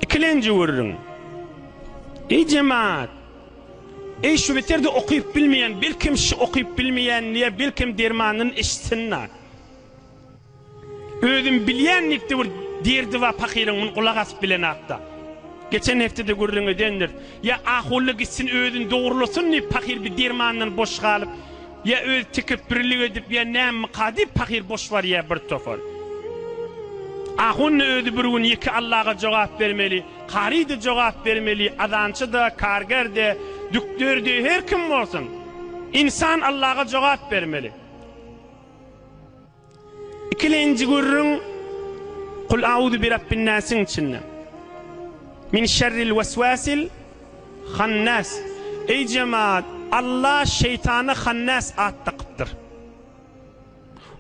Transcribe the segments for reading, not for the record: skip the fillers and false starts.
Ikilenji gürrüň. Eý jemaat! Eý şu beterde okyp bilmeýän, belkem şu okyp bilmeýän diýä, belkem dermanyny eşitsin-da. Özüm bilýän diýipdi bir derdi bar pahyryň muny gulak asyp bilenakda. Geçen hepdede gürrüň edendiris. Ýa ahunly gitsin özüni dogrulasyn diýip pahyr bir dermandan boş galyp, ýa özi tekepbirlik edip ýa nämmika diýip pahyr boş barýar bir topar. Ahun-da özi bir gün ýeke Allaga jogap bermeli, kary-da jogap bermeli, azançy-da, karger-de, dükder-de her kim bolsun. Ynsan Allaga jogap bermeli. Ikilenji gürrüň Kul auzu bi rabbin-nasiň içinde. Min şerril weswasil hannas. Eý jemaat, Allah şeýtana hannas at dakypdyr.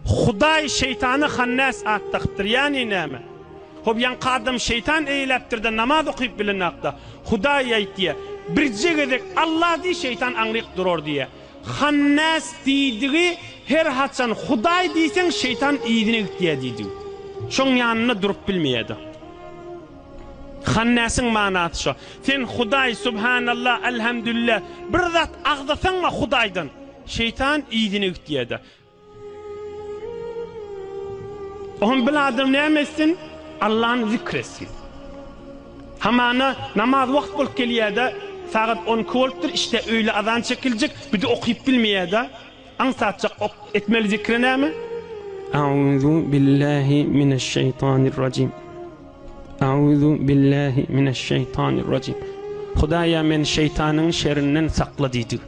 Hudaý şeýtana hannas at dakypdyr. Ýagny näme? Hop ýaňky adam şeýtan eýläpdir-de namaz okyp bilenakda. Hudaý aýtýar, birje gezek Allah diý şeýtan aňryk durar diýýär. Hannas diýdigi her haçan Hudaý diýseň şeýtan yzyna gitýär diýdigi. Şoň ýanynda durup bilmeýärdi. Hannasyň manasy şo. Sen Hudaý Subhanallah Elhamdülillah bir zat agzasaňma Hudaýdan şeýtan yzyna gitýärdi. Oňa bil adam näme etsin? Allany zikr etsin. Hamana namaz wagt bolup gelýär-de, sagat 12 bolupdyr, işte öýle azan çekiljek, bir-de okyp bilmeýär-de. Aňsatjak ok etmeli zikri näme? Auzu billahi mineşşeýtanirrajim. Auzu billahi mineşşeýtanirrajim. Hudaýa meni şeýtanyň şerinden sakla diýdik.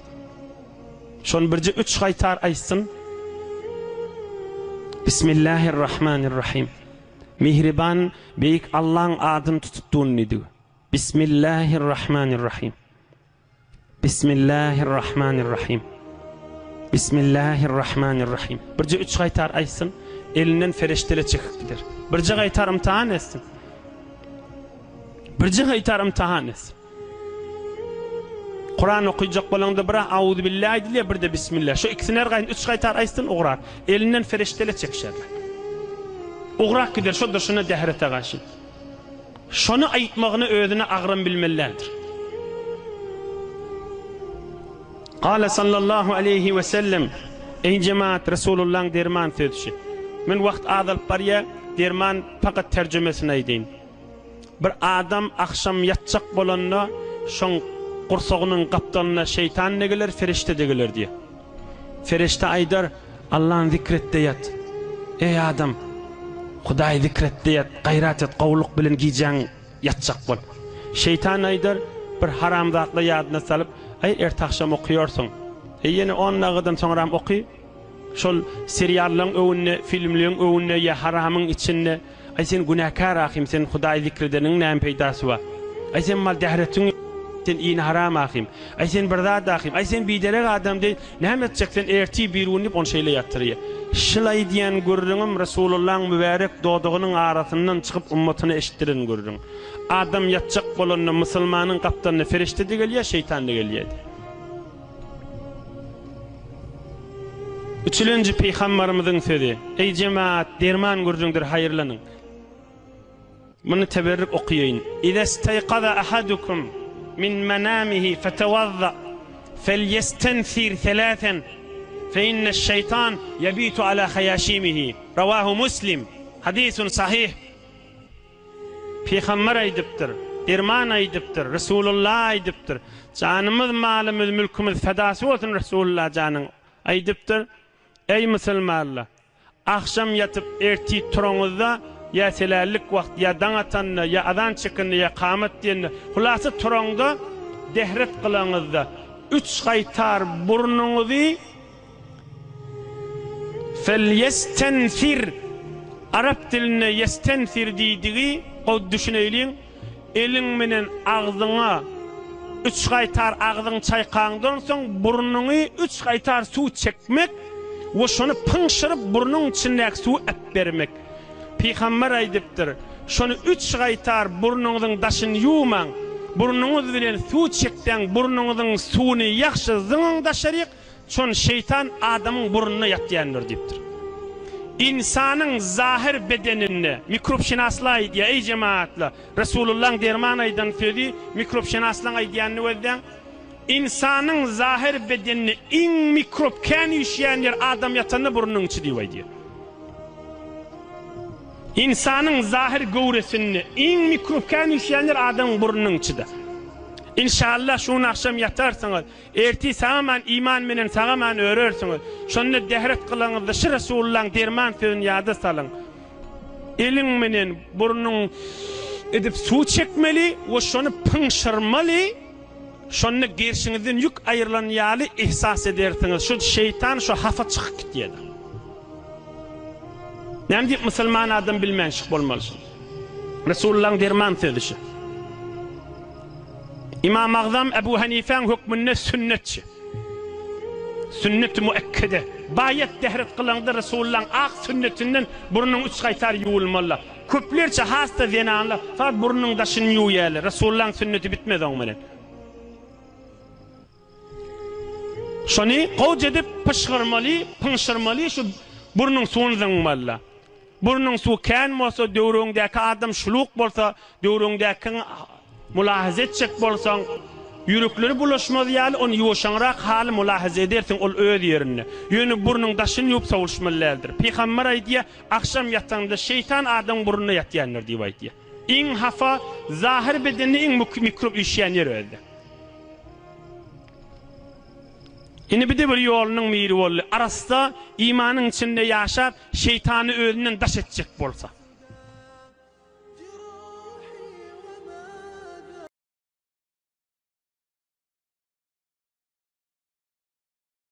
Şony birje üç gaýtar aýtsyn. Bismillahirrahmanirrahim. Mihriban Beýik Allaň adyny tutup dun diýdi. Bismillahirrahmanirrahim. Bismillahirrahmanirrahim. Bismillahirrahmanirrahim. Birje üç gaýtar aýtsyn, elinden fereşteler çekip gider. Birje gaýtar ymtahan etsin. Birje gaýtar ymtahan etsin. Kuran okyjak bolaňda bir Auzubillah aýdylýar, bir-de Bismillah. Şu ikisini her gaýyn üç gaýtar aýtsyn, ugrar. Elinden ferişteler çekişerler. Ugrak gider, şo durşuna dährete garşy. Şony aýtmagyny özüne agram bilmeli däldir. Gale sallallahu aleýhi we sellem, Eý jemaat, Resulullahyň derman sözi şu. Men wagt azalyp barýar, derman pakat terjümesini aýdaýyn. Bir adam agşam ýatjak bolanda, şoň gursagynyň gapdalynda şeýtan-da geler, ferişde-de geler diýýär. Ferişde aýdar, Allany zikr et-de ýat. Eý adam, Hudaýy zikr et-de ýat, gaýrat et, gowulyk bilen gijäň ýatjak bol. Şeýtan aýdar, bir haram zatlar ýadyna salyp, Aý, erte agşam okaýarsyň. Eý, ýene on dagydan soňram oky. Şol seriallaň öwünde, filmleň öwünde ýa haramyň içinde, Aý sen günäkär ahym, sen Hudaýy zikredeniň näme peýdasy bar? Aý sen mal dähretiň ýok, sen ini haram ahym. Aý sen bir zat ahym, aý sen biderek adam deý, näme etjek sen ertir birigün diýip ony şeýle ýatyrýar. Şul aýdýan gürrüňim Resulullaň mübärek dodagynyň arasyndan çykyp ummatyna eşitdiren gürrüň. Adam ýatjak bolanda musulmanyň gapdalyna ferişde-de gelýär, şeýtan-da gelýär diýýär. Üçülenji pygambarymyzyň sözi, Eý jemaat, derman gürrüňdir haýyrlanyň. Muny teberrik okaýaýyn. Izesteýkaza ahadukum min menamihi fetewazza felýestensir selasen fe inneş-şeýtan ýebitu ala haýaşimihi. Rawahu Muslim. Hadisun sahih. Pygamber aýdypdyr, derman aýdypdyr, Resulullah aýdypdyr. Janymyz, malymyz, mülkümiz fedasy bolsun Resulullah janyň aýdypdyr. Eý musulmanlar! Agşam ýatyp ertir turaňyzda ýa selällik wagt, ýa daň atanda, ýa azan çekende, ýa kamat diýende, hulasa turaňda dehret kylaňyzda üç gaýtar burnuňyzy Felýestensir, arap dilinde ýestensir diýdigi, gowy düşüneýliň, eliň menen agzyňa üç gaýtar agzyňy çaýkaňdan soň burnuňy üç gaýtar suw çekmek we şony pyňşyryp burnuň içindäki suwy äpbermek. Pygamber aýdypdyr, Şony üç gaýtar burnuňyzyň daşyny ýuwmaň, burnuňyz bilen suw çekseň burnuňyzyň suwuny ýagşy zyňyň daşaryk, Şon şeýtan adamyň burnunda ýatýandyr diýipdir. Ynsanyň zahyr bedeninde, mikrobşynaslar aýdýar, eý jemagatlar, Resulullaň derman aýdan sözi mikrobşynaslaň aýdýanyny gözläň. Ynsanyň zahyr bedeninde iň mikrob kän üýşýän ýer adam ýatanda burnunyň içi diýip aýdýar. Ynsanyň zahyr göwresinde iň mikrob kän üýşýän ýer adamyň burnunyň içidir. Inşallah şu gün agşam ýatarsyňyz, ertir sagaman iman menen sagaman örersiňiz. Şonda dehret kylaňyzda şu Resulullaň derman sözüni ýada salyň. Eliň menen burnuň edip suw çekmeli we şony pyňşyrmaly, şonda gerşiňizden ýük aýrylan ýaly ihsas edersiňiz. Şu şeýtan şu hapa çykyp gitýär. Näme diýip musulman adam bilmän şyh bolmaly şul. Resulullaň derman sözi şu. Imam Agzam Ebu Hanifäň hökmünde sünnetçi. Sünneti muekkede. Baýat dehret kylaňda Resulullaň ak sünnetinden burnuň üç gaýtar ýuwulmaly. Köplerçe has-da zenanlar fakt burnuň daşyny ýuwýarlar. Resulullaň sünneti bitmez oň bilen. Şony gowja edip pyşgyrmaly, pyňşyrmaly, şu burnuň suwuny zyňmaly. Burnuň suwy kän bolsa, döwrüňdäki adam şuluk bolsa, döwrüňdäkiň mulahaza etjek bolsaň, ýürekleri bulaşmaz ýaly, ony ýuwaşaňrak haly mulahaza edersiň, ol öz ýerinde. Ýöne burnuň daşyny ýuwup sowuşmaly däldir. Pygamber aýdýar, Agşam ýataňda şeýtan adamyň burnunda ýatýandyr diýip aýdýar. Iň hapa, zahyr bedende iň mikrob üýşýän ýer özde. Indi bir-de bir ýolunyň biri boldy. Arassa imanyň içinde ýaşap, şeýtany özünden daş etjek bolsa.